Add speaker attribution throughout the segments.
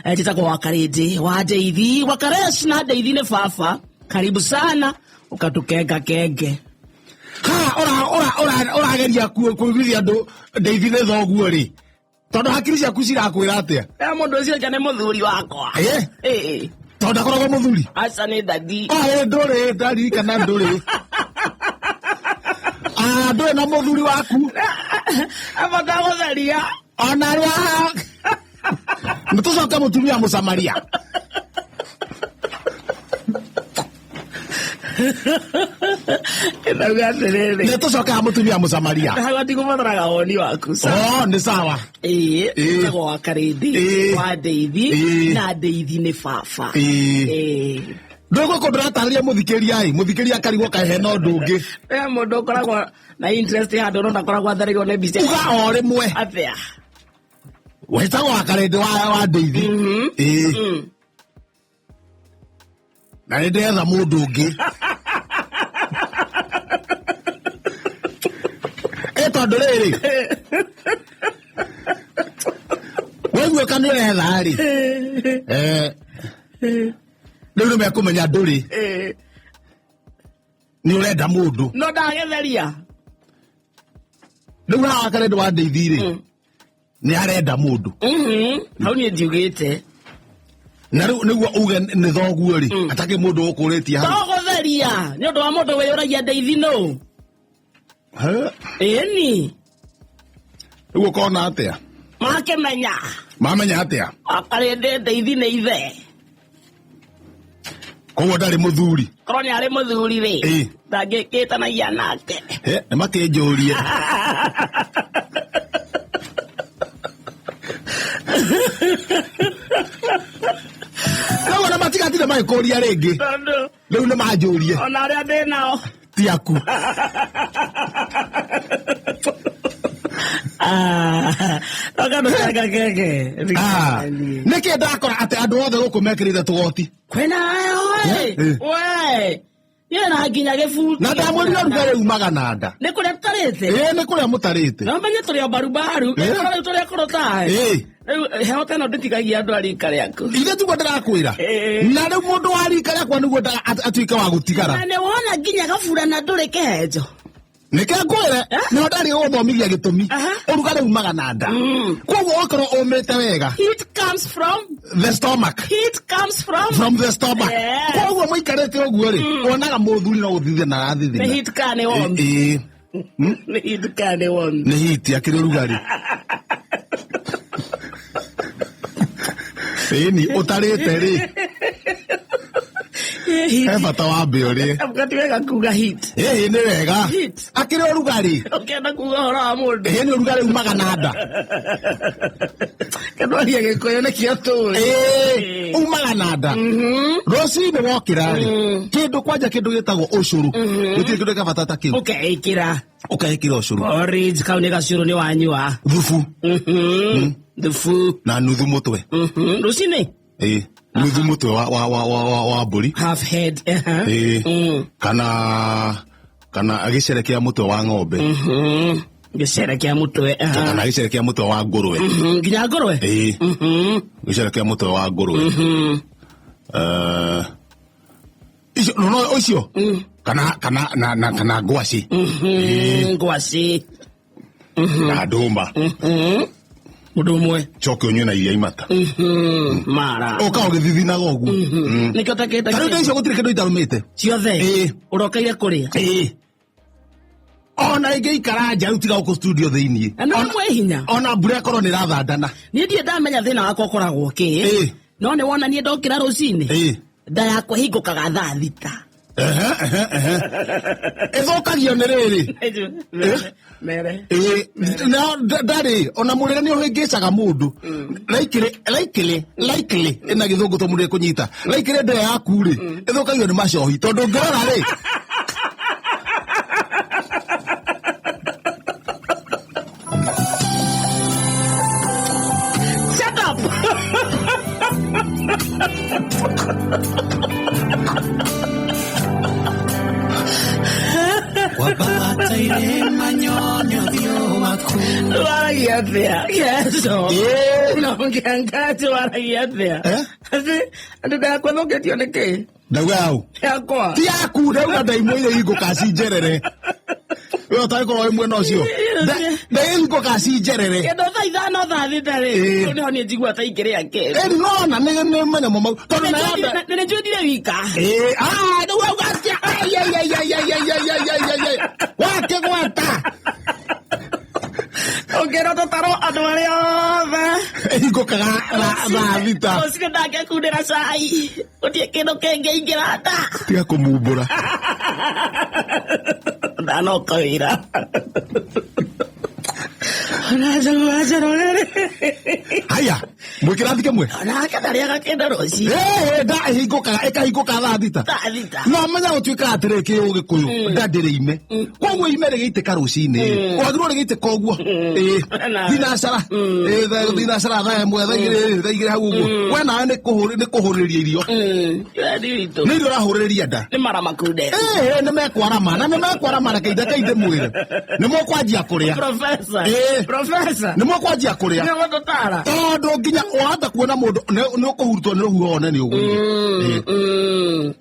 Speaker 1: Njĩtagwo Wakarĩndĩ wa Ndeithi, Wakaresh na Ndeithi nĩ baba. Karibu sana ũkatũkenga kenge.
Speaker 2: Ha ora ora ora ũrageria kũiguithia andũ Ndeithi nĩ thoguo rĩ, tondũ hakiri ciaku cirakwĩra atĩa?
Speaker 1: Mũndũ ũcio nja nĩ mũthuri wakwa.
Speaker 2: Ĩ? Tondũ ndakoragwo mũthuri?
Speaker 1: Aca, nĩ daddy.
Speaker 2: Ĩ, ndũrĩ ndarikana ndũrĩ. Ah, ndũrĩ na mũthuri waku.
Speaker 1: Aba ndagũtharia.
Speaker 2: Ona arĩa nĩ tũcoke mũtumia mũsamaria.
Speaker 1: Ndauga atĩrĩrĩ.
Speaker 2: Nĩ tũcoke ha mũtumia mũsamaria.
Speaker 1: Hau atigũbataraga woni waku.
Speaker 2: Oh, nĩ sawa.
Speaker 1: Ĩĩ,
Speaker 2: Ĩĩ.
Speaker 1: ĩtagwo Wakarĩndĩ
Speaker 2: Ĩĩ.
Speaker 1: wa Ndeithi
Speaker 2: Ĩĩ.
Speaker 1: na Ndeithi nĩ baba.
Speaker 2: Ĩĩ.
Speaker 1: Ĩĩ.
Speaker 2: Ndũgũ kũndũ ũratarĩria mũthikĩria ĩ, mũthikĩria akarigwo kaĩ hena ũndũ ũngĩ.
Speaker 1: He mũndũ ũkoragwo na interest handũ no ndakoragwo atharĩirwo nĩ mbica.
Speaker 2: Uga o rĩmwe.
Speaker 1: Atĩa?
Speaker 2: Wĩtagwo Wakarĩndĩ wa Ndeithi. Ĩĩ. Na nĩ ndĩretha mũndũ ũngĩ. Ĩ tondũ rĩrĩ. Waiguĩka nĩ ũretha rĩ. Rĩu nĩ mekũmenya ndũrĩ. Nĩ ũrenda mũndũ.
Speaker 1: No ndagetheria.
Speaker 2: Rĩu haha Wakarĩndĩ wa Ndeithi rĩ. Nĩ arenda mũndũ.
Speaker 1: Hau niĩ ndiugĩte.
Speaker 2: Na rĩu nĩguo uge nĩ thoguo rĩ, atakĩ mũndũ ũkũrĩtie hau.
Speaker 1: Togũtheria nĩ ũndũ wa mũndũ wĩyũragia Ndeithi nũ.
Speaker 2: He?
Speaker 1: Ĩni.
Speaker 2: Rĩu ũkona atĩa?
Speaker 1: Makĩmenya.
Speaker 2: Mamenya atĩa?
Speaker 1: Wakarĩndĩ Ndeithi nĩ ithe.
Speaker 2: Koguo ndarĩ mũthuri.
Speaker 1: Korwo nĩ arĩ mũthuri rĩ.
Speaker 2: Ĩĩ.
Speaker 1: Ndangĩkĩtanagia nake.
Speaker 2: He, nĩ makĩnjũrie. Rĩu ona matigatinde magĩkũria rĩngĩ.
Speaker 1: Tondũ
Speaker 2: Rĩu nĩ manjũrie.
Speaker 1: Ona arĩa ndĩ nao.
Speaker 2: Ti aku.
Speaker 1: Ah, ũkamũcenga kenge.
Speaker 2: Ah, nĩkĩ ndakora atĩ andũ othe gũkũ mekĩrĩte tũgoti?
Speaker 1: Kwĩna we. We. Niĩ na nginya gĩbuti.
Speaker 2: Na ndamwĩrire ũrugarĩ umaga na nda.
Speaker 1: Nĩ kũrĩa tũtarĩte?
Speaker 2: Ĩĩ, nĩ kũrĩa mũtarĩte.
Speaker 1: No menye tũrĩ o mbarubaru. Ĩkorwo rĩu tũrĩ akũrũ taĩ. Rĩu heho ta ĩno ndĩtigagia andũ a rika rĩaku.
Speaker 2: Ithe tiguo ndĩrakwĩra. Na rĩu mũndũ wa rika rĩakwa nĩguo atuĩke wa gũtigara.
Speaker 1: Na nĩ wona nginya gaburana ndũrĩ kĩhenjo.
Speaker 2: Nĩkĩo ngwĩre, nĩho ndarĩ gũgũthomithia gĩtũmi. Ũrugarĩ umaga na nda. Koguo okorwo ũmĩte wega.
Speaker 1: Heat comes from
Speaker 2: the stomach.
Speaker 1: Heat comes from
Speaker 2: from the stomach.
Speaker 1: Yes.
Speaker 2: Koguo mũikarĩte ũguo rĩ, wonaga mũthuri no gũthithina arathithina.
Speaker 1: Nĩ heat kana nĩ warm?
Speaker 2: Ĩĩ.
Speaker 1: Nĩ heat kana nĩ warm?
Speaker 2: Nĩ heat akĩrĩ ũrugarĩ. Ĩni ũtarĩte rĩ. He bata wambe ũrĩe.
Speaker 1: Ti wega kuga heat.
Speaker 2: Ĩĩ nĩ wega.
Speaker 1: Heat.
Speaker 2: Akĩrĩ ũrugarĩ.
Speaker 1: Ũkĩenda kuga ũhoro wa mũndũ.
Speaker 2: Ĩĩ nĩ ũrugarĩ umaga na nda.
Speaker 1: Kĩndwaria Gĩkũyũ nĩkĩo tũĩ.
Speaker 2: Ĩĩ umaga na nda. Rũcinĩ wokĩra rĩ, kĩndũ kwanja kĩndũ gĩtagwo ũcũrũ. Gũtirĩ kĩndũ gĩa bata ta kĩu.
Speaker 1: Ũkeĩkĩra.
Speaker 2: Ũkeĩkĩra ũcũrũ.
Speaker 1: Porridge kau nĩ gacũrũ nĩ wanyua.
Speaker 2: Thubu.
Speaker 1: Thubu.
Speaker 2: Na nuthu mũtwe.
Speaker 1: Rũcinĩ?
Speaker 2: Ĩĩ. Nuthu mũtwe wa mbũri.
Speaker 1: Half head.
Speaker 2: Ĩĩ. Kana gĩcere kĩa mũtwe wa ng'ombe.
Speaker 1: Gĩcere kĩa mũtwe.
Speaker 2: Kana gĩcere kĩa mũtwe wa ngũrwe.
Speaker 1: Nginya ngũrwe?
Speaker 2: Ĩĩ. Gĩcere kĩa mũtwe wa ngũrwe. Icio, no, no, ũcio? Kana, kana, na, na, kana ngwacĩ.
Speaker 1: Ngwacĩ.
Speaker 2: Na ndũma.
Speaker 1: Mũndũ ũmwe.
Speaker 2: Coke ũnyue na iria imata.
Speaker 1: Mara.
Speaker 2: Ũka ũgĩthithinaga ũguo.
Speaker 1: Nĩkĩo ũtakĩte
Speaker 2: Ta rĩu indo icio gũtirĩ kĩndũ itarũmĩte.
Speaker 1: Ciothe?
Speaker 2: Ĩĩ.
Speaker 1: Ũrokeire kũrĩa?
Speaker 2: Ĩĩ. Ona ingĩikara nja rĩu tiga gũkũ studio thĩiniĩ.
Speaker 1: Na nĩ mwĩ hinya.
Speaker 2: Ona mbura ĩkorwo nĩ ĩrathandana.
Speaker 1: Niĩ ndirĩ ndamenya thĩna wakwa ũkoragwo kĩ.
Speaker 2: Ĩĩ.
Speaker 1: No nĩ wona niĩ ndokĩra rũcinĩ.
Speaker 2: Ĩĩ.
Speaker 1: Nda yakwa ĩhingũkaga thaa 6.
Speaker 2: Ĩthũkagio nĩ rĩrĩ.
Speaker 1: Mere.
Speaker 2: Ĩĩ, na ndarĩ ona mũrĩre nĩ ũhĩngĩcaga mũndũ. Likely, likely, likely, ĩna gĩthũngũ to mũndũ ekũnyita. Likely nda yaku rĩ, ĩthũkagio nĩ macohi tondũ ũngĩrora rĩ.
Speaker 1: Shut up! Waragia atĩa? Yeso. Unaongea ngaje waragia Waciragia atĩa?
Speaker 2: Eh?
Speaker 1: Atĩ atĩ ndakwa thũkĩtio nĩ kĩ?
Speaker 2: Ndauga yau.
Speaker 1: Yakwa.
Speaker 2: Ti yaku ndauga ndaimwe iria ihingũkaga ci njerere. We ũtagĩkorwo wĩ mwena ũcio. Ndaihingũkaga ci njerere.
Speaker 1: Kĩndũ thaa 5 thaa 6 rĩ.
Speaker 2: Ĩĩ.
Speaker 1: Rĩu nĩho niĩ njigua ta ingĩrĩa kĩndũ.
Speaker 2: Ĩni nona nĩ manyamũ mau. Tondũ na yamba.
Speaker 1: Na nĩ njũĩ wika.
Speaker 2: Ĩĩ, ah, rĩu wauga atĩa? Ai, ai, ai, ai, ai, ai, ai, ai, ai, ai, ai. Wakĩgwata.
Speaker 1: Ũngĩrwo tũtarwo andũ arĩa othe.
Speaker 2: Ĩhingũkaga thaa 6.
Speaker 1: Rũcinĩ ndangĩkundĩra cai. Gũtirĩ kĩndũ kĩngĩingĩra nda.
Speaker 2: Tiga kũmumbũra.
Speaker 1: Ndanoka wĩra. Ona njogu wa njorore.
Speaker 2: Haya, mwĩ kĩrathi kĩmwe?
Speaker 1: Onake ndarĩaga kĩndũ rũcinĩ.
Speaker 2: Ĩĩ, nda ĩhingũkaga ĩkahingũka thaa 6.
Speaker 1: Thaa 6.
Speaker 2: No menya gũtuĩkaga atĩrĩrĩ kĩ ũgĩkũyũ nda ndĩrĩ ime. Koguo ime rĩgĩitĩka rũcinĩ wagĩrĩirwo rĩgĩitĩka ũguo. Ĩĩ, thinacara. Ĩĩ, thinacara thaa 1 thaa 2 thaa 2 hau ũguo. We nawe nĩ kũhũrĩrĩria irio.
Speaker 1: Wendi witũ.
Speaker 2: Nĩ irio ũrahũrĩrĩria nda.
Speaker 1: Nĩ mara makunde.
Speaker 2: Ĩĩ, nĩ mekwarama na nĩ mekwarama reke reke ndĩmwĩre. Nĩ mũkwanjia kũrĩa.
Speaker 1: Professor.
Speaker 2: Ĩĩ.
Speaker 1: Professor.
Speaker 2: Nĩ mũkwanjia kũrĩa.
Speaker 1: Nĩ ũgũtũtara.
Speaker 2: Tondũ nginya wahota kuona mũndũ nĩ ũkũhurutwo nĩ rũhuho wone nĩ ũgũire. Ĩĩ.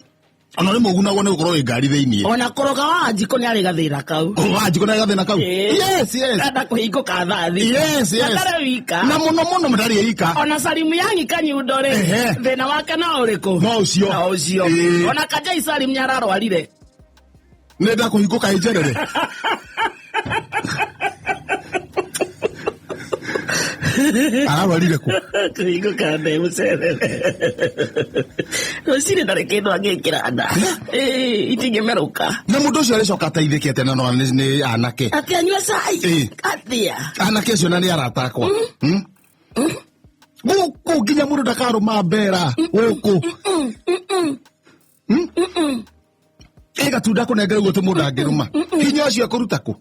Speaker 2: Ona nĩ mũgunagwo nĩ gũkorwo wĩ ngari thĩiniĩ.
Speaker 1: Ona kũrũga wa njiko nĩ arĩ gathĩna kau.
Speaker 2: Wa njiko nĩ gathĩna kau.
Speaker 1: Ĩĩ.
Speaker 2: Yes, yes.
Speaker 1: Enda kũhingũka thaa 6.
Speaker 2: Yes, yes.
Speaker 1: Atarĩ wika.
Speaker 2: Na mũno mũno mũtarĩ ika.
Speaker 1: Ona Salimu yangi Kanyundo rĩ.
Speaker 2: Ehe.
Speaker 1: Thĩna wake no ũrĩkũ?
Speaker 2: No ũcio.
Speaker 1: No ũcio.
Speaker 2: Ĩĩ.
Speaker 1: Ona Kajai Salim nĩ ararwarire.
Speaker 2: Nĩ ndakũhingũka ĩ njerere. Ararwarire kũ?
Speaker 1: Kũhingũka ndĩ mũcerere. Rũcinĩ ndarĩ kĩndũ angĩkĩra nda. Ĩĩ, itingĩmerũka.
Speaker 2: Na mũndũ ũcio arĩcoka ateithĩke atĩa na no nĩ anake.
Speaker 1: Atĩ anyue cai.
Speaker 2: Ĩĩ.
Speaker 1: Atĩa?
Speaker 2: Anake acio na nĩ arata akwa. Gũkũ nginya mũndũ ndakarũma mbera gũkũ. Ĩ gatunda kũnengera ũguo tĩ mũndũ angĩrũma. Hinya ũcio ekũruta kũ?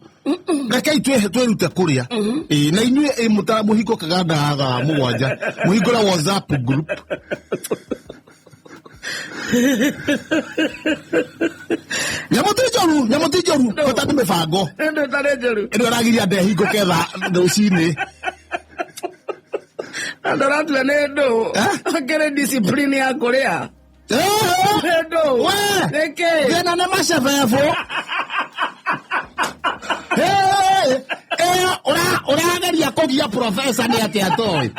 Speaker 2: Rekei twĩrute kũrĩa. Ĩĩ, na inyuĩ ĩ mũhingũkaga nda thaa 7. Mũhingũre WhatsApp group. Nyamũ ti njũru, nyamũ ti njũru, bata nĩ mĩbango.
Speaker 1: Ndũ ĩtarĩ njũru.
Speaker 2: Ĩno ĩragiria nda ĩhingũke thaa rũcinĩ.
Speaker 1: Andũ ũratua nĩ ndũ.
Speaker 2: Eh?
Speaker 1: Akĩrĩ discipline ya kũrĩa. Nĩ ndũ.
Speaker 2: We!
Speaker 1: Nĩkĩ?
Speaker 2: Thĩna nĩ macebebũ. Ĩyo ũrageria kũgia professor nĩ atĩa toĩ?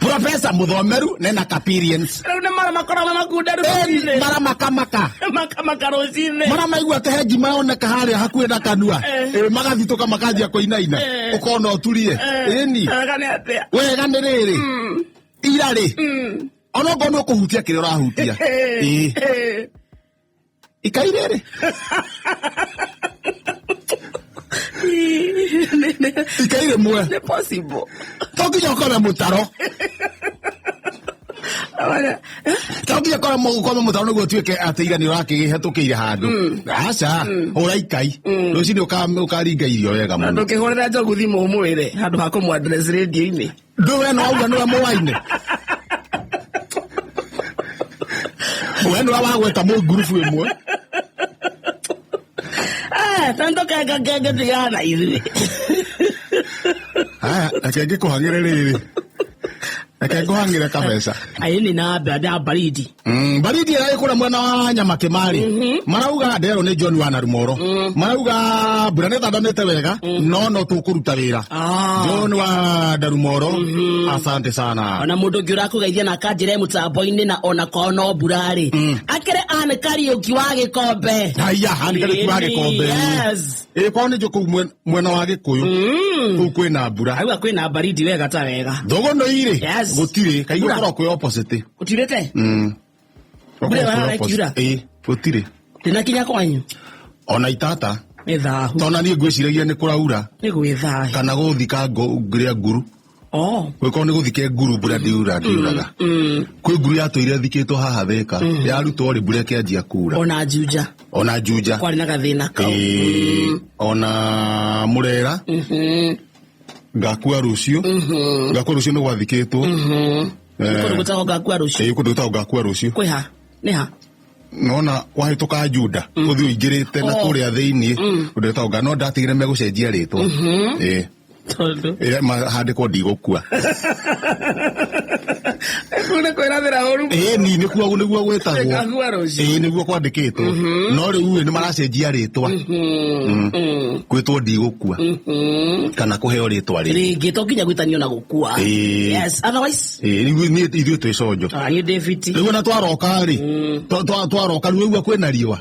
Speaker 2: Professor mũthomeru nena experience.
Speaker 1: Rĩu nĩ mara makoragwo makunderu rũcinĩ.
Speaker 2: Mara makamaka.
Speaker 1: Makamaka rũcinĩ.
Speaker 2: Mara maigua atĩ he ngima yoneka harĩa hakuhĩ na kanua.
Speaker 1: Eh.
Speaker 2: Ĩ, magathitũka makanjia kũinaina.
Speaker 1: Eh.
Speaker 2: Ũkona ũturie. Ĩni.
Speaker 1: Wega nĩ atĩa?
Speaker 2: Wega nĩ rĩrĩ. Ira rĩ. Ona okorwo nĩ ũkũhutia kĩrĩa ũrahutia. Ĩ. Ikai rĩrĩ. Ikai rĩmwe.
Speaker 1: Nĩ possible.
Speaker 2: To nginya ũkome mũtaro. To nginya ũkome mũtaro nĩguo ũtuĩke atĩ ira nĩ ũrakĩhetũkĩire handũ. Aca, hũra ikai. Rũcinĩ ũkaringa irio wega mũno.
Speaker 1: Ndũkĩhũrĩra Njogu thimũ ũmwĩre handũ ha kũmũ address radio-inĩ.
Speaker 2: Ndũĩ we no wauga nĩwe mũwaine. We nĩwe wagweta mũ ngurubu ĩmwe.
Speaker 1: Eh, tondũ kenge tigana na ithuĩ.
Speaker 2: Haya, reke ngĩkũhang'ĩre rĩrĩ. Reke ngũhang'ĩre kabeca.
Speaker 1: Aini na na baridi.
Speaker 2: Baridi ĩrĩa ĩkũrĩa mwena wa Nyamakĩmarĩ. Marauga nderwo nĩ John wa Narumoro. Marauga mbura nĩ ĩthandanĩte wega no no tũkũruta wĩra. John wa Narumoro, asante sana.
Speaker 1: Ona mũndũ ũngĩ ũrakũgeithia na akanjĩra mũtambo-inĩ na ona kwao no mbura rĩ. Akĩrĩ Ann Kariũki wa Gĩkombe.
Speaker 2: Haya, Ann Kariũki wa Gĩkombe.
Speaker 1: Yes.
Speaker 2: Ĩ kwao nĩ kũu mwena wa Gĩkũyũ. Kũu kwĩna mbura.
Speaker 1: Auga kwĩna baridi wega ta wega.
Speaker 2: Thũgũnũ-irĩ.
Speaker 1: Yes.
Speaker 2: Gũtirĩ, kaigua
Speaker 1: Mbura.
Speaker 2: korwo kwĩ opposite.
Speaker 1: Gũtirĩte? Mbura
Speaker 2: Gũkorwo kwĩ
Speaker 1: ĩyo
Speaker 2: opposite.
Speaker 1: ĩkiura?
Speaker 2: Ĩ, gũtirĩ.
Speaker 1: Ndĩnakinya kwanyu?
Speaker 2: Ona itata.
Speaker 1: Nĩ thahu.
Speaker 2: Tona niĩ ngwĩciragia nĩ kũraura.
Speaker 1: Nĩ gwĩthahi.
Speaker 2: Kana gũthika ngũrĩa nguru.
Speaker 1: Oh.
Speaker 2: Gwĩkorwo nĩ gũthike nguru mbura ndiura ndiuraga. Kwĩ nguru yatũire ĩthikĩtwo haha Thĩka. Yarutwo rĩ mbura ĩkĩanjia kuura.
Speaker 1: Ona Juja.
Speaker 2: Ona Juja.
Speaker 1: Kwarĩ na gathĩna kau.
Speaker 2: Ĩĩ, ona Mũrera. Ngakua rũciũ. Ngakua rũciũ nĩ gwathikĩtwo.
Speaker 1: Kũndũ gwĩtagwo ngakua rũciũ.
Speaker 2: Ĩĩ, kũndũ gwĩtagwo ngakua rũciũ.
Speaker 1: Kwĩ ha? Nĩ ha?
Speaker 2: Nona wahĩtũka Juda ũthiĩ ũingĩrĩte na kũrĩa thĩiniĩ ũndũ wĩtagwo no ndatigire megũcenjia rĩtwa. Ĩĩ.
Speaker 1: Tondũ.
Speaker 2: Ĩrĩa handĩkwo ndigũkua.
Speaker 1: Nĩ kwĩrathĩra ũru.
Speaker 2: Ĩĩ ni nĩkuo nĩguo gwĩtagwo.
Speaker 1: Ĩkagua rũciũ.
Speaker 2: Ĩĩ nĩguo kwandĩkĩtwo. No rĩu ĩ nĩ maracenjia rĩtwa. Gwĩtwo ndigũkua. Kana kũheo rĩtwa rĩngĩ.
Speaker 1: Rĩngĩ to nginya gwĩtanio na gũkua.
Speaker 2: Ĩĩ.
Speaker 1: Yes, otherwise.
Speaker 2: Ĩĩ rĩu niĩ ithuĩ twĩ conjo.
Speaker 1: Ah, niĩ ndĩ fiti.
Speaker 2: Rĩu ona twaroka rĩ, twaroka rĩu ũguo kwĩna riũa.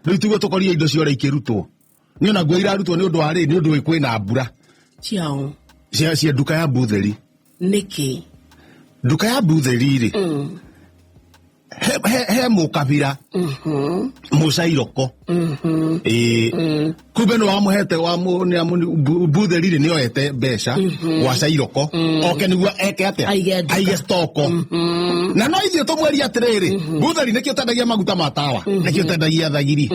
Speaker 2: Rĩu tiguo tũkorire indo ciothe ikĩrutwo. Niĩ ona nguo irarutwo nĩ ũndũ wa rĩ, nĩ ũndũ kwĩna mbura.
Speaker 1: Ciao.
Speaker 2: Cia nduka ya Mbutheri.
Speaker 1: Nĩkĩ?
Speaker 2: Nduka ya Mbutheri rĩ, he mũkabira mũcairoko. Ĩĩ. Kumbe nĩ wamũhete Mbutheri rĩ nĩoete mbeca gwa cairoko oke nĩguo eke atĩa?
Speaker 1: Aige nduka.
Speaker 2: Aige stoko. Na no ithuĩ tũmwerie atĩrĩrĩ, Mbutheri nĩkĩo tendagia maguta ma tawa, nĩkĩo tendagia thagiri,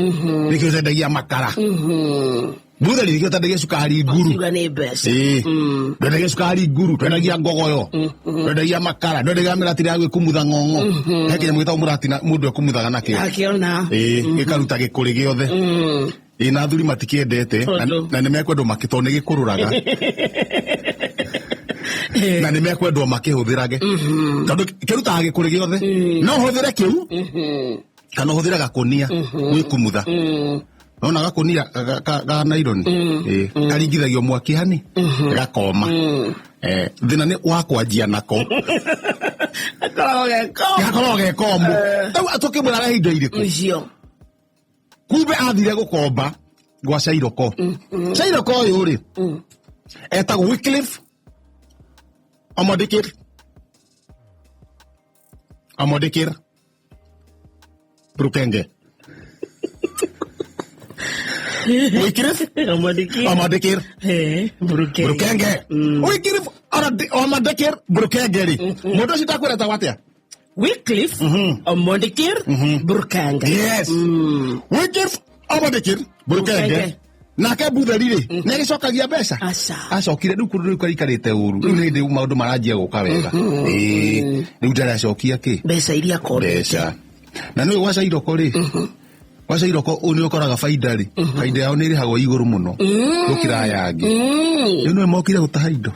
Speaker 2: nĩkĩo tendagia makara. Mbutheri nĩkĩo tendagia cukari nguru.
Speaker 1: Kiuga nĩ mbeca.
Speaker 2: Ĩĩ. Twendagia cukari nguru, twendagia ngogoyo, twendagia makara, twendagia mĩratira ya gwĩkumutha ng'ong'o. He kĩnyamũ gĩtagwo mũratina mũndũ ekumuthaga nakĩo.
Speaker 1: Akĩona.
Speaker 2: Ĩĩ, gĩkaruta gĩkũrĩ gĩothe. Ĩĩ, na athuri matikĩendete
Speaker 1: Tondũ?
Speaker 2: na nĩ mekwendwo makĩ tondũ nĩ gĩkũrũraga. Na nĩ mekwendwo makĩhũthĩrage. Tondũ kĩrutaga gĩkũrĩ gĩothe. No ũhũthĩre kĩu kana ũhũthĩre gakũnia gwĩkumutha. Nona gakũnia ga naironi. Ĩĩ, karingithagio mwaki hani gakoma. Thĩna nĩ wa kwanjia nako.
Speaker 1: Gakoragwo ge komũ.
Speaker 2: Gakoragwo ge komũ. Rĩu tũkĩmwĩra arehe indo irĩkũ?
Speaker 1: Icio.
Speaker 2: Kumbe athire gũkomba gwa Cairoko. Cairoko ũyũ rĩ, etagwo Wycliffe Omodikir. Omodikir Brukenge. Wycliffe
Speaker 1: Omodikir.
Speaker 2: Omodikir
Speaker 1: Brukenge.
Speaker 2: Brukenge. Wycliffe Omodikir Brukenge rĩ, mũndũ ũcio ndakwĩra etagwo atĩa?
Speaker 1: Wycliffe Omodikir Brukenge.
Speaker 2: Yes. Wycliffe Omodikir Brukenge.
Speaker 1: Brukenge.
Speaker 2: Nake Mbutheri rĩ, nĩ agĩcokagia mbeca.
Speaker 1: Aca.
Speaker 2: Acokire rĩu kũndũ rĩu karaikarĩte ũru. Rĩu nĩ hĩndĩ maũndũ maranjia gũka wega. Ĩĩ, rĩu ndaracokia kĩ?
Speaker 1: Mbeca iria akombete.
Speaker 2: Mbeca. Na nĩũĩ gwa Cairoko rĩ, gwa Cairoko nĩ ũkoraga baida rĩ, baida yao nĩ ĩrĩhagwo igũrũ mũno gũkĩra aya angĩ. Rĩu nĩwe mokire gũtaha indo.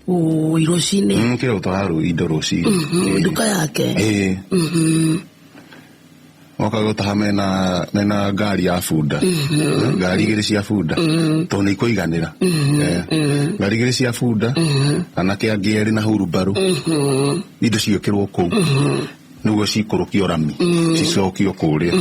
Speaker 1: Ũĩ rũcinĩ.
Speaker 2: Mokire gũtaha indo rũcinĩ. Ĩĩ.
Speaker 1: Nduka yake.
Speaker 2: Ĩĩ. Moka gũtaha mena ngari ya bunda. Ngari igĩrĩ cia bunda. Tondũ nĩ ikũiganĩra. Ngari igĩrĩ cia bunda, anake angĩ erĩ na hurumbarũ. Indo cigĩkĩrwo kũu. Nĩguo cikũrũkio rami. Cicokio kũrĩa.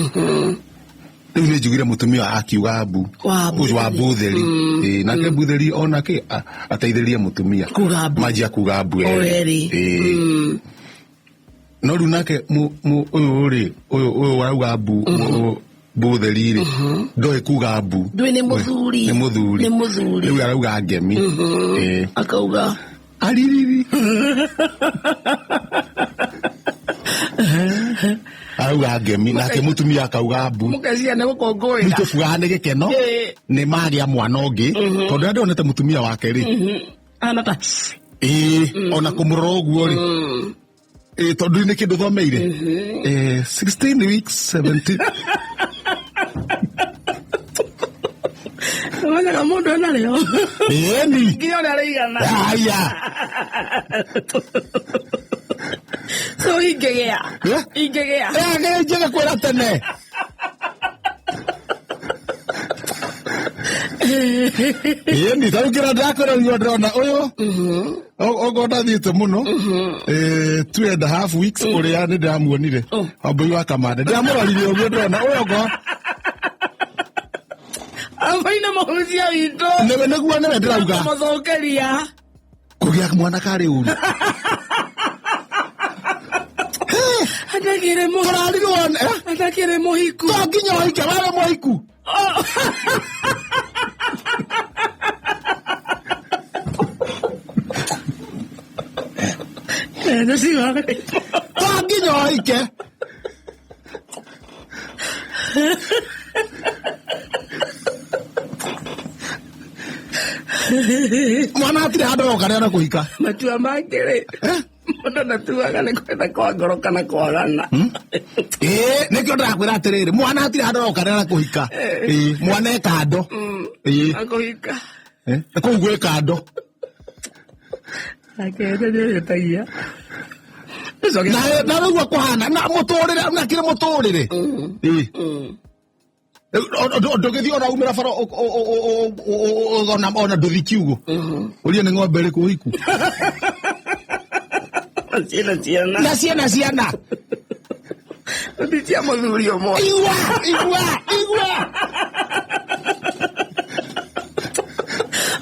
Speaker 2: Rĩu nĩ njugire mũtumia akiuga mbu.
Speaker 1: Wa
Speaker 2: Ũcio wa Mbutheri. Ĩĩ, nake Mbutheri onake ateithĩrĩrie mũtumia.
Speaker 1: Kuga mbu.
Speaker 2: Manjia kuga mbu
Speaker 1: O
Speaker 2: erĩ.
Speaker 1: erĩ.
Speaker 2: Ĩĩ. No rĩu nake ũyũ rĩ, ũyũ warauga mbu, Mbutheri rĩ, ndoĩ kuga mbu.
Speaker 1: Ndũĩ nĩ mũthuri.
Speaker 2: Nĩ mũthuri.
Speaker 1: Nĩ mũthuri.
Speaker 2: Rĩu arauga ngemi. Ĩĩ.
Speaker 1: Akauga.
Speaker 2: Aririri. Arauga ngemi, nake mũtumia akauga mbu.
Speaker 1: Mũkecia nĩ gũkũngũĩra.
Speaker 2: Rĩu tũbugaga nĩ gĩkeno,
Speaker 1: Ĩĩ.
Speaker 2: nĩ magĩa mwana ũngĩ, tondũ rĩrĩa ndonete mũtumia wake rĩ.
Speaker 1: Ahana ta.
Speaker 2: Ĩĩ, ona kũmũrora ũguo rĩ. Ĩĩ, tondũ nĩ kĩndũ thomeire. 16 weeks, 17.
Speaker 1: Ũmenyaga mũndũ ena rĩo.
Speaker 2: Ĩĩ, ni.
Speaker 1: Nginya ũrĩa arĩigana.
Speaker 2: Aya.
Speaker 1: So ingĩgĩa.
Speaker 2: Eh?
Speaker 1: Ingĩgĩa.
Speaker 2: Njega kwĩra tene. Ĩĩ, ni, ta rĩu kĩrĩa ndĩrakwĩra rĩu ndĩrona ũyũ. Okorwo ndathiĩte mũno. 2.5 weeks ũrĩa nĩ ndĩramuonire. Wambũi wa Kamande. Ndĩramũrorire ũguo ndĩrona ũyũ okorwo.
Speaker 1: Wambũi nĩ mũhunjia witũ.
Speaker 2: Nĩwe nĩguo nĩwe ndĩrauga.
Speaker 1: Kũmũthũkĩria.
Speaker 2: Kũgĩa mwana karĩ ũru.
Speaker 1: Atakĩrĩ mũhiku.
Speaker 2: Tũrarirwo,
Speaker 1: Atakĩrĩ mũhiku.
Speaker 2: To nginya ũhike, warĩ mũhiku. To nginya ũhike. Mwana hatirĩ handũ oka rĩa na kũhika.
Speaker 1: Matua mangĩ rĩ, mũndũ ndatuaga nĩ kwenda kwa ngoro kana kwagana.
Speaker 2: Ĩĩ, nĩkĩo ndĩrakwĩra atĩrĩrĩ, mwana hatirĩ handũ oka rĩa na kũhika. Ĩĩ, mwana e kando. Ĩĩ.
Speaker 1: Akũhika.
Speaker 2: Kũu gwĩ kando.
Speaker 1: Akende nĩ ũhĩtagia. Tũcoke.
Speaker 2: Na rĩu kũhana na mũtũrĩre na kĩrĩ mũtũrĩre. Ĩĩ. Ndũgĩthiĩ ona umĩra bara ona ndũthi kiugo ũrie nĩ ng'ombe ĩrĩkũ hiku.
Speaker 1: Ciana ciana.
Speaker 2: Na ciana ciana.
Speaker 1: Ti cia mũthuri ũmwe.
Speaker 2: Igua igua igua.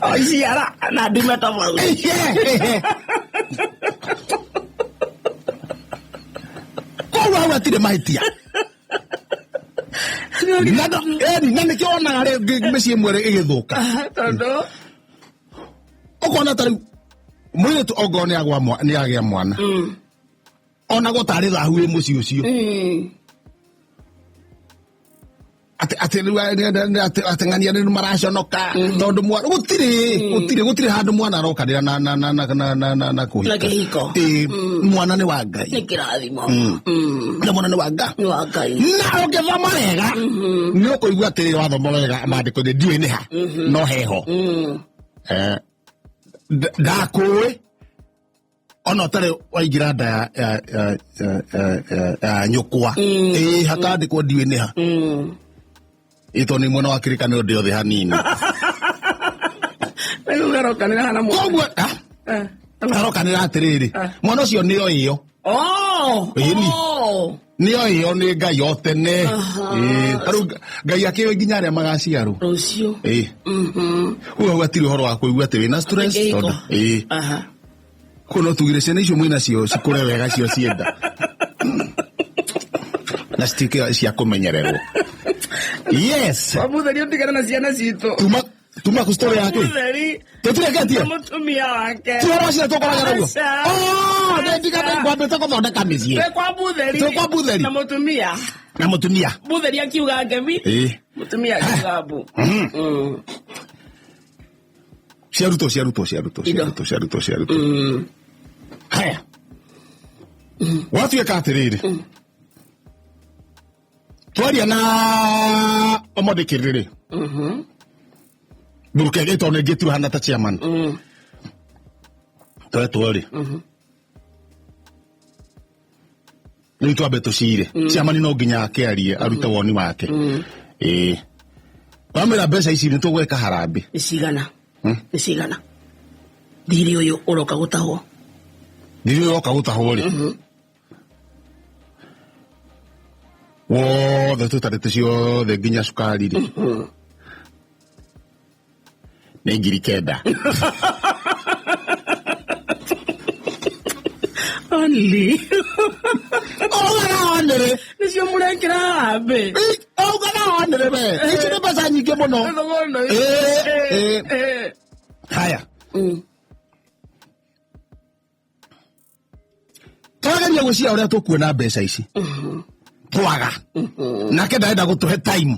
Speaker 1: O ciara na ndume tofauti.
Speaker 2: Koguo hau hatirĩ mahĩtia. Na nĩkĩo wonaga rĩngĩ mĩciĩ ĩmwe ĩgĩthũka.
Speaker 1: Tondũ
Speaker 2: Ũkona ta rĩu mũirĩtu ongorwo nĩ agĩa mwana onagwo tarĩ thahu wĩ mũciĩ ũcio. Atĩ rĩu atĩ ng'ania nĩ maraconoka tondũ mwana gũtirĩ gũtirĩ gũtirĩ handũ mwana arokanĩra na na na na na na na na kũhika.
Speaker 1: Na kĩhiko.
Speaker 2: Ĩĩ, mwana nĩ wa Ngai.
Speaker 1: Nĩ kĩrathimo.
Speaker 2: Na mwana nĩ wa Ngai.
Speaker 1: Nĩ wa Ngai.
Speaker 2: Na ũngĩthoma wega nĩ ũkũigua atĩrĩrĩ wathoma wega maandĩko-inĩ ndiũĩ nĩ ha no heho. Ndakũĩ ona ũtarĩ waingĩra nda ya nyũkwa. Ĩĩ, hakandĩkwo ndiũĩ nĩ ha. Ĩĩ, tondũ nĩ mwena wa kĩrĩkanĩro ndĩ othe hanini.
Speaker 1: Rĩu arokanĩra hana mwana.
Speaker 2: Koguo arokanĩra atĩrĩrĩ mwana ũcio nĩo ĩyo.
Speaker 1: Oh.
Speaker 2: Ĩni.
Speaker 1: Oh.
Speaker 2: Nĩo ĩyo nĩ Ngai o tene. Ĩĩ, ta rĩu Ngai akĩũĩ nginya arĩa magaciarwo.
Speaker 1: Rũciũ.
Speaker 2: Ĩĩ. Koguo hau hatirĩ ũhoro wa kũigua atĩ wĩna stress
Speaker 1: Kĩhiko.
Speaker 2: tondũ ĩĩ.
Speaker 1: Aha.
Speaker 2: Koguo no tugire ciana icio mwĩnacio cikũre wega cio cienda. Na cituĩke cia kũmenyererwo. Yes.
Speaker 1: Wa Mũtheri ũtigane na ciana citũ.
Speaker 2: Tuma ku story yake.
Speaker 1: Mũtheri
Speaker 2: Tũtireketie.
Speaker 1: na mũtumia wake.
Speaker 2: Ti ũhoro ũcio tũkoraga naguo.
Speaker 1: Aca.
Speaker 2: Oh, nĩ ndigane ngwambĩte gũthondeka mĩciĩ.
Speaker 1: Twĩ kwa Mũtheri.
Speaker 2: Twĩ kwa Mũtheri.
Speaker 1: Na mũtumia.
Speaker 2: Na mũtumia.
Speaker 1: Mũtheri akiuga ngemi.
Speaker 2: Ĩĩ.
Speaker 1: Mũtumia akiuga mbu.
Speaker 2: Ciarutwo ciarutwo ciarutwo
Speaker 1: Indo.
Speaker 2: ciarutwo ciarutwo ciarutwo. Haya. Gwatuĩka atĩrĩrĩ. Twaria na Omodikiri rĩ. Burukenge tondũ nĩ ngĩtirwo hana ta chairman. Twetwo rĩ. Rĩu twambe tũcire. Chairman no nginya akĩarie arute woni wake. Ĩĩ. Wamwĩra mbeca ici nĩ tũgwĩka harambĩ.
Speaker 1: Nĩ cigana. Nĩ cigana. Thirĩ ũyũ ũroka gũtahwo.
Speaker 2: Thirĩ ũyũ ũroka gũtahwo rĩ. Wothe tũtarĩte ciothe nginya cukari rĩ. Nĩ 9,000.
Speaker 1: Only.
Speaker 2: Augaga onĩrĩ.
Speaker 1: Nĩcio mũrekĩra harambĩ.
Speaker 2: Augaga onĩrĩ we. Ici nĩ mbeca nyingĩ mũno. Ĩĩ, ĩĩ. Haya. Twageria gwĩciria ũrĩa tũkuona mbeca ici. Twaga. Nake ndarenda gũtũhe time.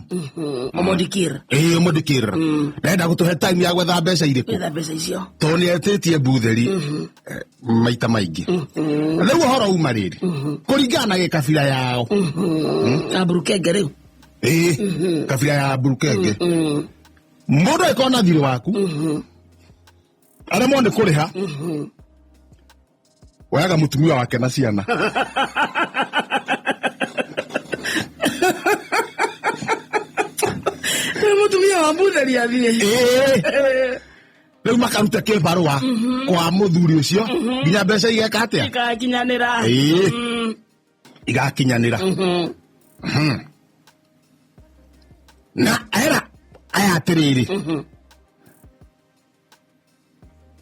Speaker 1: Omodikir.
Speaker 2: Ĩĩ, Omodikir. Ndarenda gũtũhe time ya gwetha mbeca irĩkũ.
Speaker 1: Gwetha mbeca icio.
Speaker 2: Tondũ nĩ etĩtie Mbutheri maita maingĩ. Rĩu ũhoro uma rĩrĩ. Kũringana na gĩkabira yao.
Speaker 1: Na Burukenge rĩu.
Speaker 2: Ĩĩ, kabira ya Burukenge. Mũndũ angĩkorwo na thirĩ waku. Aremwo nĩ kũrĩha. Woyaga mũtumia wake na ciana.
Speaker 1: Rĩu mũtumia wa Mbutheri athiĩ.
Speaker 2: Ĩĩ. Rĩu makaruta kĩbarũa kwa mũthuri ũcio nginya mbeca igeka atĩa?
Speaker 1: Igakinyanĩra.
Speaker 2: Ĩĩ. Igakinyanĩra. Na era aya atĩrĩrĩ.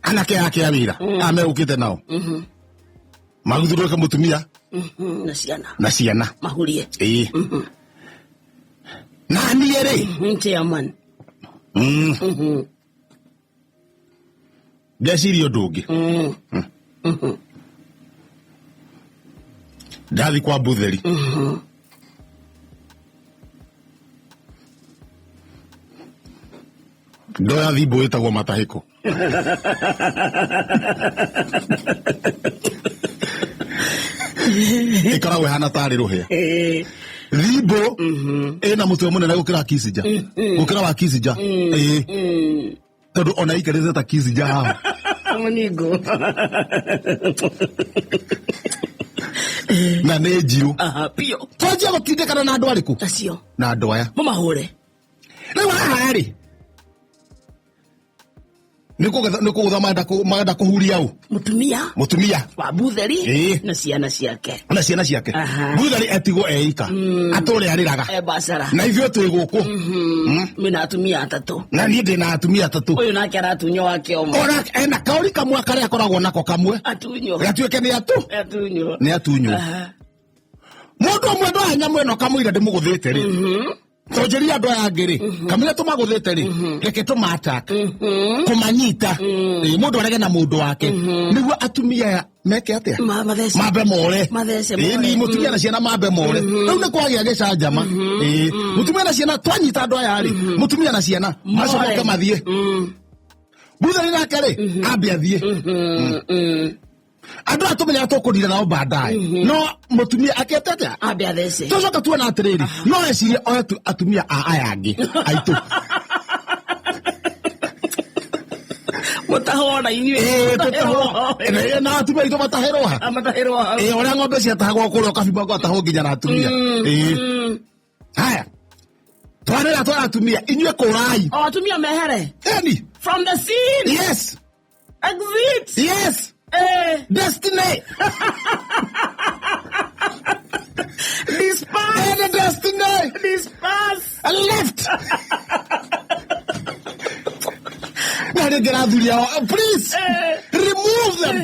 Speaker 2: Anake ake a wĩra aya megũkĩte nao. Maguthũrũke mũtumia
Speaker 1: Na ciana.
Speaker 2: na ciana.
Speaker 1: Mahurie.
Speaker 2: Ĩĩ. Na niĩ rĩ.
Speaker 1: Chairman.
Speaker 2: Ndeciria ũndũ ũngĩ. Ndathi kwa Mbutheri. Ndoya thimbo ĩtagwo matahĩko. Ĩkoragwo ĩhana tarĩ rũhĩa. Thimbo ĩna mũtwe mũnene gũkĩra Kissinger. Gũkĩra wa Kissinger. Ĩĩ. Tondũ ona ikarĩte ta Kissinger haha.
Speaker 1: Mũningo.
Speaker 2: Na nĩ njirũ.
Speaker 1: Aha, biũ.
Speaker 2: Twanjia gũtindĩkana na andũ arĩkũ?
Speaker 1: Acio.
Speaker 2: Na andũ aya.
Speaker 1: Mũmahũre.
Speaker 2: Rĩu haha rĩ, nĩ kũgũtha marenda kũhuria ũ?
Speaker 1: Mũtumia.
Speaker 2: Mũtumia.
Speaker 1: Wa Butheri.
Speaker 2: Ĩĩ.
Speaker 1: Na ciana ciake.
Speaker 2: Na ciana ciake.
Speaker 1: Aha.
Speaker 2: Butheri etigwo eika. Atũre arĩraga.
Speaker 1: E bacara.
Speaker 2: Na ithuĩ twĩ gũkũ.
Speaker 1: Mena atumia atatũ.
Speaker 2: Na niĩ ndĩ na atumia atatũ.
Speaker 1: Ũyũ nake aratunywo wake ũmwe.
Speaker 2: Ona ena kaũri kamwe karĩa akoragwo nako kamwe.
Speaker 1: Atunywo.
Speaker 2: Gatuĩke nĩ atu.
Speaker 1: Atunywo.
Speaker 2: Nĩ atunywo.
Speaker 1: Aha.
Speaker 2: Mũndũ ũmwe ndoya nyamũ ĩno kamũira ndĩmũgũthĩte rĩ. Tũnjĩrie andũ aya angĩ rĩ, kamũira tũmagũthĩte rĩ, reke tũmataka. Kũmanyita. Ĩ, mũndũ arege na mũndũ wake. Nĩguo atumia aya meke atĩa?
Speaker 1: Mathece.
Speaker 2: Mambe more.
Speaker 1: Mathece
Speaker 2: Ĩ,
Speaker 1: more.
Speaker 2: ni mũtumia na ciana mambe more. Rĩu nĩ kwagĩa gĩcanjama. Ĩ, mũtumia na ciana twanyita andũ aya rĩ, mũtumia na ciana macomoke mathiĩ. Butheri nake rĩ, ambe athiĩ. Andũ aya tũmenyaga tũkũrira nao baadaye. No mũtumia akete atĩa?
Speaker 1: Ambe athece.
Speaker 2: Tũcoka tuona atĩrĩrĩ, no ecirie oe atumia a aya angĩ aitũ.
Speaker 1: Mũtahwo na inyuĩ.
Speaker 2: Ĩ, tũtahwo. Ĩ, na atumia aitũ matahĩrwo ha?
Speaker 1: Matahĩrwo hau.
Speaker 2: Ĩ, ũrĩa ng'ombe ciatahagwo kũrĩa ũkabimba gwatahwo nginya na atumia. Ĩ. Haya. Twarĩra twara atumia, inyuĩ kũrai.
Speaker 1: O atumia mehere.
Speaker 2: Eni.
Speaker 1: From the scene.
Speaker 2: Yes.
Speaker 1: Exit.
Speaker 2: Yes.
Speaker 1: Eh.
Speaker 2: Destiny.
Speaker 1: Disperse.
Speaker 2: Eni destiny.
Speaker 1: Disperse.
Speaker 2: Left. Na rĩngĩ rathuri ao, please. Remove them.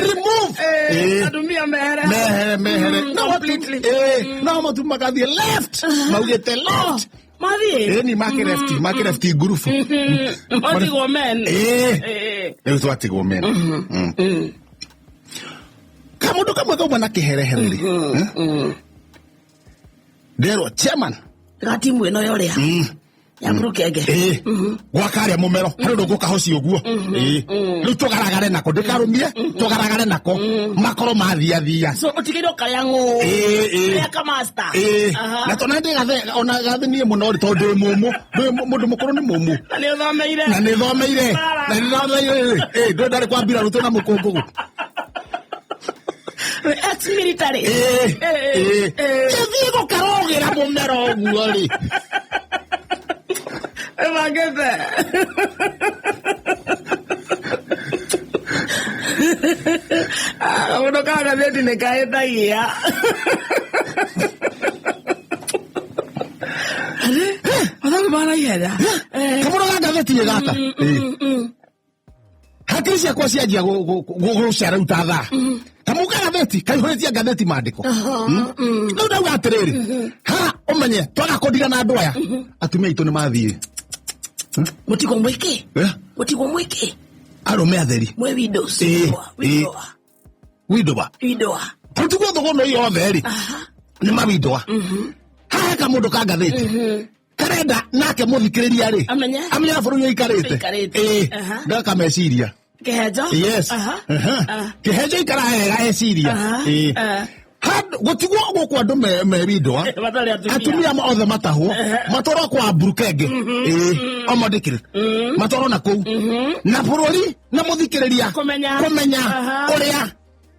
Speaker 2: Remove.
Speaker 1: Eh. Atumia mehere.
Speaker 2: Mehere, mehere.
Speaker 1: Mm,
Speaker 2: No,
Speaker 1: completely.
Speaker 2: No matu magathiĩ left. Maugĩte left.
Speaker 1: Mathiĩ.
Speaker 2: Ĩni makĩrefti, makĩrefti ngurubu.
Speaker 1: Matigwo men.
Speaker 2: Ĩ.
Speaker 1: Eh.
Speaker 2: Rĩu twatigwo men. Kamũndũ kamwe kauma na kĩherehere rĩ. Nderwo chairman.
Speaker 1: Ga timu ĩno ya ũrĩa. Ya Mburukenge.
Speaker 2: Ĩ. Gwaka harĩa mũmero harĩ ũndũ ngũkahocia ũguo. Ĩ. Rĩu tũgaragare nako ndĩkarũmie tũgaragare nako makorwo mathiathia.
Speaker 1: So ũtigĩrwo karĩa ng'ũ.
Speaker 2: Ĩ, ĩ.
Speaker 1: Karĩa kamasta.
Speaker 2: Ĩ.
Speaker 1: Aha.
Speaker 2: Na tondũ ndĩ gathe ona gathe niĩ mũno rĩ tondũ ndĩ mũmũ. Ndĩ mũndũ mũkũrũ nĩ mũmũ.
Speaker 1: Na nĩ ũthomeire.
Speaker 2: Na nĩ thomeire. Na nĩ thomeire rĩ. Ĩ, ndũ ndarĩ kwa mbirarũ twĩna mũkũngũgũ.
Speaker 1: Ex military.
Speaker 2: Ĩ.
Speaker 1: Eh,
Speaker 2: Ĩ. Gĩthiĩ gũkarogĩra mũmero ũguo rĩ.
Speaker 1: Ĩbangĩte. Ah, Kaũndũ ka ngathĩti nĩ kahĩtagia. Mathabu ma naihenya. Eh.
Speaker 2: Kamũndũ ga ngathĩti ĩ gaka. Ĩ. Hakiri ciakwa cianjia gũcera rĩu ta thaa. Kamũndũ ka ngathĩti kaihũrĩtie ngathĩti maandĩko. Rĩu ndauga atĩrĩrĩ, ha ũmenye twaga kũndira na andũ aya, atumia aitũ nĩ mathiĩ.
Speaker 1: Mũtigwo mwĩkĩ.
Speaker 2: Eh?
Speaker 1: Mũtigwo mwĩkĩ.
Speaker 2: Arũme atheri.
Speaker 1: Mwĩ windows.
Speaker 2: Ĩ, ĩ.
Speaker 1: Windower.
Speaker 2: Windower.
Speaker 1: Windower.
Speaker 2: Tũtigwo thũgũnũ yothe rĩ, nĩ mawindoa. Haha kamũndũ ka ngathĩti. Karenda nake mũthikĩrĩria rĩ,
Speaker 1: Amenye.
Speaker 2: amenye bũrũri ũyũ aikarĩte.
Speaker 1: Aikarĩte.
Speaker 2: Ĩ,
Speaker 1: Aha.
Speaker 2: ndakameciria.
Speaker 1: Kĩhenjo.
Speaker 2: Yes.
Speaker 1: Aha.
Speaker 2: Aha.
Speaker 1: Ah.
Speaker 2: Kĩhenjo ikara wega eciria.
Speaker 1: Aha.
Speaker 2: Ĩ.
Speaker 1: Ah.
Speaker 2: Handũ gũtigwo gũkũ andũ me windoa.
Speaker 1: Matarĩ atumia.
Speaker 2: Atumia othe matahwo. Matwarwo kwa Mburukenge. Ĩ. Omondĩkĩrĩ. Matwarwo na kũu. Na bũrũri na mũthikĩrĩria.
Speaker 1: Kũmenya.
Speaker 2: Kũmenya
Speaker 1: Aha.
Speaker 2: ũrĩa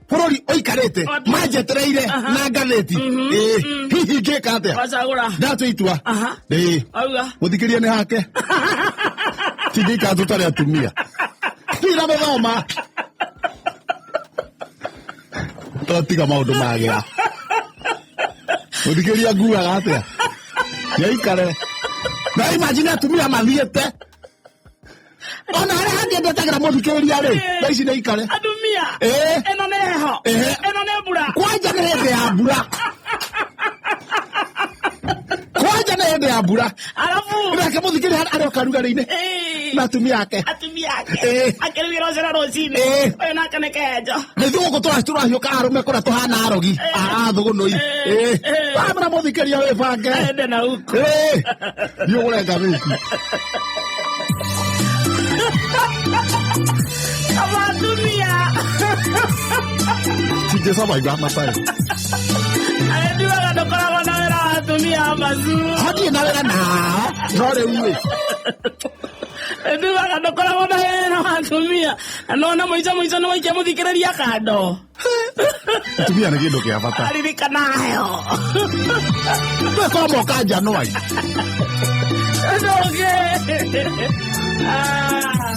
Speaker 2: bũrũri ũikarĩte.
Speaker 1: Atu-
Speaker 2: Manjetereire na ngathĩti. Ĩ. Hihi ngĩka atĩa?
Speaker 1: Wacagũra.
Speaker 2: Ndatua itua.
Speaker 1: Aha.
Speaker 2: Ĩ.
Speaker 1: Auga.
Speaker 2: Mũthikĩrĩria nĩ hake. Tindĩikara tũtarĩ atumia. Tira mũthoma. Twatiga maũndũ magĩra. Mũthikĩrĩria nguaga atĩa? Nĩaikare. Na imagine atumia mathiĩte. Ona harĩa hangĩ ndetagĩra mũthikĩrĩria rĩ, thaa ici nĩaikare.
Speaker 1: Atumia.
Speaker 2: Ĩ.
Speaker 1: Ĩno nĩ heho.
Speaker 2: Ĩ.
Speaker 1: Ĩno nĩ mbura.
Speaker 2: Kwanja nĩ hĩndĩ ya mbura. Kwanja nĩ hĩndĩ ya mbura.
Speaker 1: Arabu.
Speaker 2: Nake mũthikĩrĩria arĩ o karugarĩ-inĩ.
Speaker 1: Ĩ.
Speaker 2: Na atumia ake.
Speaker 1: Atumia ake.
Speaker 2: Ĩ.
Speaker 1: Akĩrugĩra ũcũrũ rũcinĩ.
Speaker 2: Ĩ.
Speaker 1: Ũyũ nake nĩ kĩhenjo.
Speaker 2: Na ithuĩ gũkũ tũrahiũka arũme kũrĩa tũhana arogi. A thũgũnũi. Ĩ. Wamũra mũthikĩrĩria wĩbange.
Speaker 1: Ende na huko.
Speaker 2: Ĩ. Thiĩ ũgũre ngathĩti.
Speaker 1: Kama atumia.
Speaker 2: Tingĩcabaiga matarĩ.
Speaker 1: Arendiwaga ndũkoragwo na wĩra wa atumia a macu.
Speaker 2: Ho ndirĩ na wĩra nao. No rĩu rĩ.
Speaker 1: Ndugaga ndũkoragwo na wĩra wa atumia na nona mũico mũico nĩ waikia mũthikĩrĩria kando.
Speaker 2: Atumia nĩ kĩndũ kĩa bata.
Speaker 1: Aririkanayo.
Speaker 2: Twekora moka Januari.
Speaker 1: Ndũngĩ. Ah.